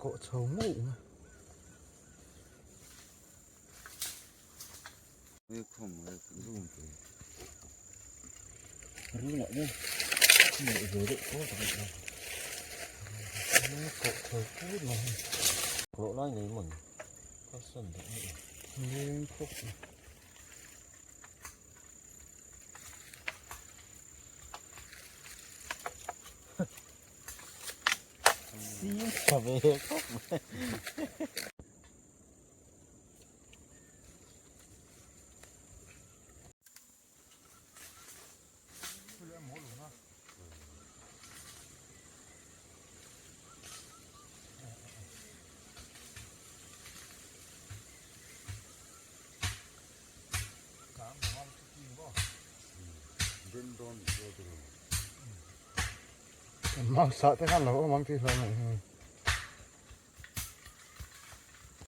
Kawh chho ngei na. Mang sa te khan lo awm ang tih hlauh mai.